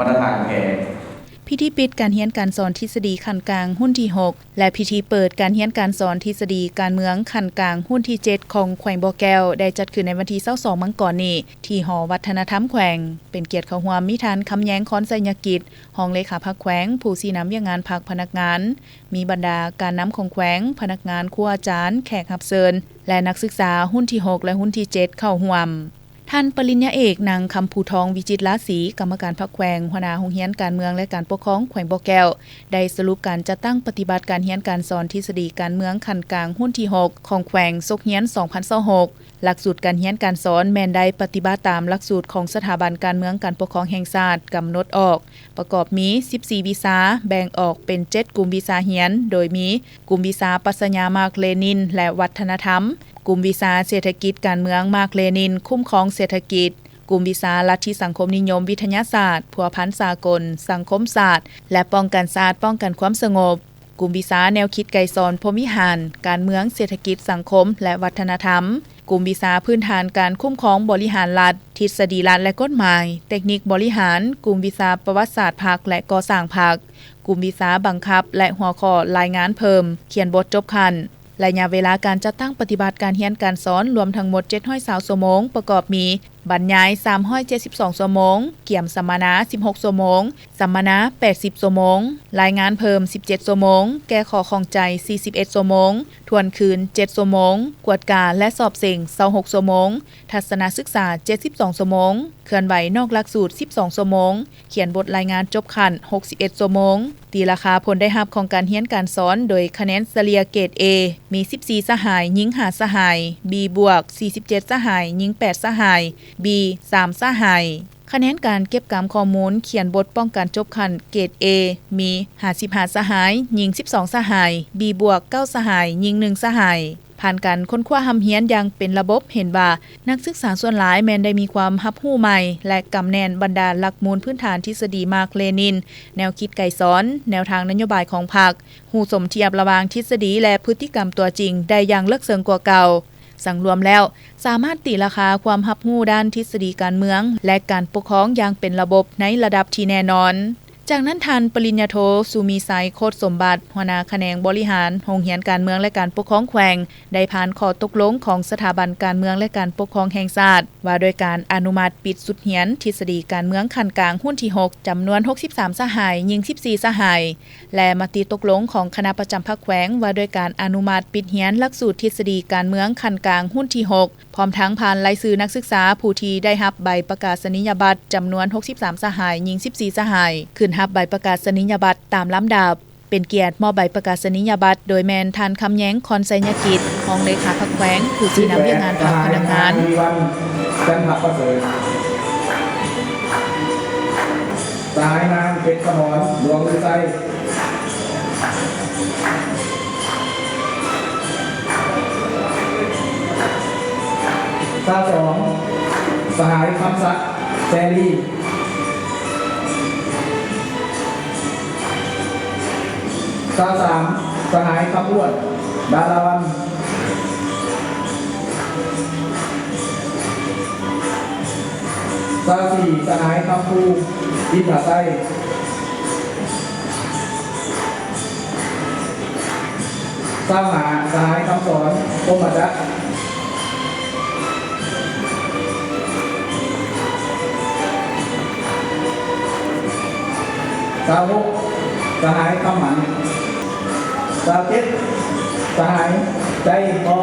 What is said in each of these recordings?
ມາດຕະຖານແທ້. ພິທີປິດການຮຽນການສອນທິດສະດີຂັ້ນກາງຮຸ່ນທີຫົກ ແລະ ພິທີເປີດການຮຽນການສອນທິດສະດີການເມືອງຂັ້ນກາງຮຸ່ນທີເຈັດຂອງແຂວງບໍ່ແກ້ວ ໄດ້ຈັດຂຶ້ນໃນວັນທີຊາວສອງມັງກອນນີ້ ທີ່ຫໍວັດທະນະທຳແຂວງ. ເປັນກຽດເຂົ້າຮ່ວມມີທ່ານ ຄຳແຍງ ຄອນໄຊຍະກິດ ຮອງເລຂາພັກແຂວງ, ຜູ້ຊີ້ນຳວຽກງານພັກພະນັກງານ, ມີບັນດາການນຳຂອງແຂວງ, ພະນັກງານ, ຄູອາຈານ, ແຂກຮັບເຊີນ ແລະ ນັກສຶກສາຮຸ່ນທີຫົກ ແລະ ຮຸ່ນທີເຈັດເຂົ້າຮ່ວມ. ທ່ານປະລິນຍາເອກ ນາງ ຄຳພູທອງ ວິຈິດລາສີ ກຳມະການພັກແຂວງ, ຫົວໜ້າໂຮງຮຽນການເມືອງ ແລະ ການປົກຄອງແຂວງບໍ່ແກ້ວ ໄດ້ສະຫຼຸບການຈັດຕັ້ງປະຕິບັດການຮຽນການສອນທິດສະດີການເມືອງຂັ້ນກາງຮຸ່ນທີຫົກຂອງແຂວງ ສົກຮຽນສອງພັນຊາວຫົກ. ຫຼັກສູດການຮຽນການສອນແມ່ນໄດ້ປະຕິບັດຕາມຫຼັກສູດຂອງສະຖາບັນການເມືອງການປົກຄອງແຫ່ງຊາດກຳນົດອອກ, ປະກອບມີສິບສີ່ວິຊາ, ແບ່ງອອກເປັນເຈັດກຸ່ມວິຊາຮຽນ, ໂດຍມີກຸ່ມວິຊາປັດຊະຍາມາກເລນິນ ແລະ ວັດທະນະທຳ, ກຸ່ມວິຊາເສດຖະກິດການເມືອງມາກເລນິນ ຄຸ້ມຄອງເສດຖະກິດ, ກຸ່ມວິຊາລັດທິສັງຄົມນິຍົມວິທະຍາສາດ ພົວພັນສາກົນ ສັງຄົມສາດ ແລະ ປ້ອງກັນຊາດ ປ້ອງກັນຄວາມສະຫງົບ, ກຸ່ມວິຊາແນວຄິດໄກສອນ ພົມວິຫານ ການເມືອງ ເສດຖະກິດ ສັງຄົມ ແລະ ວັດທະນະທຳ, ກຸ່ມວິຊາພື້ນຖານການຄຸ້ມຄອງບໍລິຫານລັດ, ທິດສະດີລັດ ແລະ ກົດໝາຍ, ເຕັກນິກບໍລິຫານ, ກຸ່ມວິຊາປະຫວັດສາດພັກ ແລະ ກໍ່ສ້າງພັກ, ກຸ່ມວິຊາບັງຄັບ ແລະ ຫົວຂໍ້ລາຍງານເພີ່ມ, ຂຽນບົດຈົບຂັ້ນ. ໄລຍະເວລາການຈັດຕັ້ງປະຕິບັດການຮຽນການສອນລວມທັງໝົດເຈັດຮ້ອຍຊາວຊົ່ວໂມງ, ປະກອບມີ ບັນຍາຍສາມຮ້ອຍເຈັດສິບສອງຊົ່ວໂມງ, ກຽມສຳມະນາສິບຫົກຊົ່ວໂມງ, ສຳມະນາແປດສິບຊົ່ວໂມງ, ລາຍງານເພີ່ມສິບເຈັດຊົ່ວໂມງ, ແກ້ຂໍ້ຂ້ອງໃຈສີ່ສິບເອັດຊົ່ວໂມງ, ທວນຄືນເຈັດຊົ່ວໂມງ, ກວດກາ ແລະ ສອບເສັງຊາວຫົກຊົ່ວໂມງ, ທັດສະນະສຶກສາເຈັດສິບສອງຊົ່ວໂມງ, ເຄື່ອນໄຫວນອກຫຼັກສູດສິບສອງຊົ່ວໂມງ, ຂຽນບົດລາຍງານຈົບຂັ້ນຫົກສິບເອັດຊົ່ວໂມງ. ຕີລາຄາຜົນໄດ້ຮັບຂອງການຮຽນການສອນໂດຍຄະແນນສະເລ່ຍເກຣດ A ມີສິບສີ່ສະຫາຍ, ຍິງຫ້າສະຫາຍ, B ບວກ ສີ່ສິບເຈັດສະຫາຍ, ຍິງແປດສະຫາຍ, B ສາມສະຫາຍ. ຄະແນນການເກັບກຳຂໍ້ມູນຂຽນບົດປ້ອງກັນຈົບຂັ້ນເກຣດ A ມີຫ້າສິບຫ້າສະຫາຍ, ຍິງສິບສອງສະຫາຍ, B ບວກ ເກົ້າສະຫາຍ, ຍິງໜຶ່ງສະຫາຍ. ຜ່ານການຄົ້ນຄວ້າຮ່ຳຮຽນຢ່າງເປັນລະບົບ ເຫັນວ່ານັກສຶກສາສ່ວນຫຼາຍແມ່ນໄດ້ມີຄວາມຮັບຮູ້ໃໝ່ ແລະ ກຳແໜ້ນບັນດາຫຼັກມູນພື້ນຖານທິດສະດີມາກເລນິນ, ແນວຄິດໄກສອນ, ແນວທາງນະໂຍບາຍຂອງພັກ, ຮູ້ສົມທຽບລະຫວ່າງທິດສະດີ ແລະ ພຶດຕິກຳຕົວຈິງໄດ້ຢ່າງເລິກເຊິ່ງກວ່າເກົ່າ. ສັງລວມແລ້ວ, ສາມາດຕີລາຄາຄວາມຮັບຮູ້ດ້ານທິດສະດີການເມືອງ ແລະ ການປົກຄອງຢ່າງເປັນລະບົບໃນລະດັບທີ່ແນ່ນອນ. ຈາກນັ້ນ, ທ່ານປະລິນຍາໂທ ສຸມີໄຊ ໂຄດສົມບັດ ຫົວໜ້າຂະແໜງບໍລິຫານໂຮງຮຽນການເມືອງ ແລະ ການປົກຄອງແຂວງ ໄດ້ຜ່ານຂໍ້ຕົກລົງຂອງສະຖາບັນການເມືອງ ແລະ ການປົກຄອງແຫ່ງຊາດ ວ່າດ້ວຍການອະນຸມັດປິດຊຸດຮຽນທິດສະດີການເມືອງຂັ້ນກາງຮຸ່ນທີຫົກ ຈຳນວນຫົກສິບສາມສະຫາຍ, ຍິງສິບສີ່ສະຫາຍ ແລະ ມະຕິຕົກລົງຂອງຄະນະປະຈຳພັກແຂວງ ວ່າດ້ວຍການອະນຸມັດປິດຮຽນຫຼັກສູດທິດສະດີການເມືອງຂັ້ນກາງຮຸ່ນທີຫົກ ພ້ອມທັງຜ່ານລາຍຊື່ນັກສຶກສາຜູ້ທີ່ໄດ້ຮັບໃບປະກາສະນີຍະບັດຈຳນວນຫົກສິບສາມສະຫາຍ, ຍິງສິບສີ່ສະຫາຍ ຂຶ້ນຮັບໃບປະກາສະນີຍະບັດຕາມລຳດັບ. ເປັນກຽດມອບໃບປະກາສະນີຍະບັດໂດຍແມ່ນທ່ານ ຄຳແຍງ ຄອນໄຊຍະກິດ ຮອງເລຂາພັກແຂວງ, ຜູ້ຊີ້ນຳວຽກງານພັກພະນັກງານ. ວິວັນ ຈັນທະປະເສີດ, ສະຫາຍນາງ ເພັດສະໝອນ ດວງວິໄຊ. ຊາວສອງ ສະຫາຍ ຄຳສັກ ແສນລີ. ຊາວສາມ ສະຫາຍ ຄຳອ້ວນ ດາລາວັນ. ຊາວສີ່ ສະຫາຍ ຄຳພູ ອິນທະໄຊ. ຊາວຫ້າ ສະຫາຍ ຄຳສອນ ພົມມະຈັກ. ຊາວຫົກ ສະຫາຍ ຄຳໝັນ. ຊາວເຈັດ ສະຫາຍ ໃຈພໍ.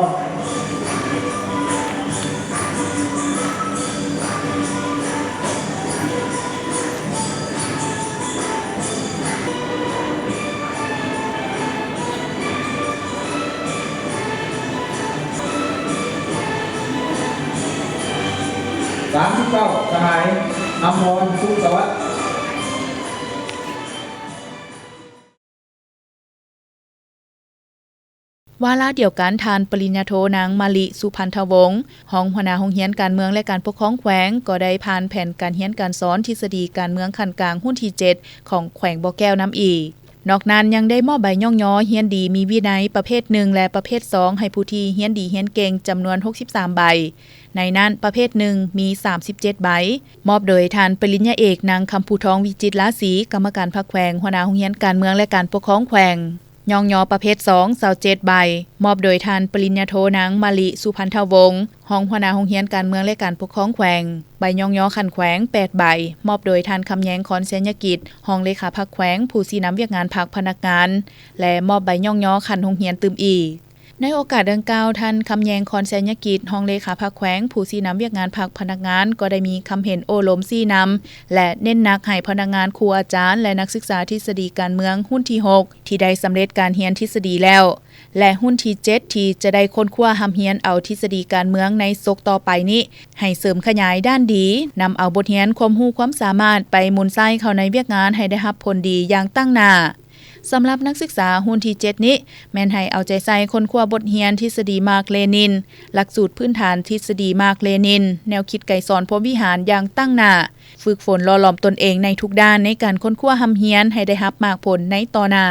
ສາມສິບເກົ້າ ສະຫາຍ ອຳພອນ ສຸກສະຫວັດ. ວາລະດຽວກັນ, ທ່ານປະລິນຍາໂທ ນາງ ມະລິ ສຸພັນທະວົງ ຮອງຫົວໜ້າໂຮງຮຽນການເມືອງ ແລະ ການປົກຄອງແຂວງ ກໍໄດ້ຜ່ານແຜນການຮຽນການສອນທິດສະດີການເມືອງຂັ້ນກາງຮຸ່ນທີເຈັດ ຂອງແຂວງບໍ່ແກ້ວນຳອີກ. ນອກນັ້ນຍັງໄດ້ມອບໃບຍ້ອງຍໍຮຽນດີມີວິໄນປະເພດໜຶ່ງ ແລະ ປະເພດສອງ ໃຫ້ຜູ້ທີ່ຮຽນດີຮຽນເກັ່ງຈຳນວນຫົກສິບສາມໃບ. ໃນນັ້ນປະເພດໜຶ່ງມີສາມສິບເຈັດໃບ ມອບໂດຍທ່ານປະລິນຍາເອກ ນາງ ຄຳພູທອງ ວິຈິດລາສີ ກຳມະການພັກແຂວງ, ຫົວໜ້າໂຮງຮຽນການເມືອງ ແລະ ການປົກຄອງແຂວງ. ຍ້ອງຍໍປະເພດສອງ ຊາວເຈັດໃບ ມອບໂດຍທ່ານປະລິນຍາໂທ ນາງ ມາລິ ສຸພັນທະວົງ ຮອງຫົວໜ້າໂຮງຮຽນການເມືອງ ແລະ ການປົກຄອງແຂວງ. ໃບຍ້ອງຍໍຂັ້ນແຂວງ ແປດໃບ ມອບໂດຍທ່ານ ຄຳແຍງ ຄອນໄຊຍະກິດ ຮອງເລຂາພັກແຂວງ, ຜູ້ຊີ້ນຳວຽກງານພັກພະນັກງານ ແລະ ມອບໃບຍ້ອງຍໍຂັ້ນໂຮງຮຽນຕື່ມອີກ. ໃນໂອກາດດັ່ງກ່າວ, ທ່ານ ຄຳແຍງ ຄອນໄຊຍະກິດ ຮອງເລຂາພັກແຂວງ, ຜູ້ຊີ້ນຳວຽກງານພັກພະນັກງານ ກໍໄດ້ມີຄຳເຫັນໂອ້ລົມຊີ້ນຳ ແລະ ເນັ້ນໜັກໃຫ້ພະນັກງານ, ຄູອາຈານ ແລະ ນັກສຶກສາທິດສະດີການເມືອງ ຮຸ່ນທີຫົກ ທີ່ໄດ້ສຳເລັດການຮຽນທິດສະດີແລ້ວ ແລະ ຮຸ່ນທີເຈັດ ທີ່ຈະໄດ້ຄົ້ນຄວ້າຮ່ຳຮຽນເອົາທິດສະດີການເມືອງໃນສົກຕໍ່ໄປນີ້ ໃຫ້ເສີມຂະຫຍາຍດ້ານດີ, ນຳເອົາບົດຮຽນຄວາມຮູ້ຄວາມສາມາດໄປໝູນໃຊ້ເຂົ້າໃນວຽກງານໃຫ້ໄດ້ຮັບຜົນດີຢ່າງຕັ້ງໜ້າ. ສຳລັບນັກສຶກສາຮຸ່ນທີເຈັດນີ້ ແມ່ນໃຫ້ເອົາໃຈໃສ່ຄົ້ນຄວ້າບົດຮຽນທິດສະດີມາກເລນິນ, ຫຼັກສູດພື້ນຖານທິດສະດີມາກເລນິນ, ແນວຄິດໄກສອນພົມວິຫານຢ່າງຕັ້ງໜ້າ, ຝຶກຝົນຫຼໍ່ຫຼອມຕົນເອງໃນທຸກດ້ານໃນການຄົ້ນຄວ້າຮ່ຳຮຽນໃຫ້ໄດ້ຮັບໝາກຜົນໃນຕໍ່ໜ້າ.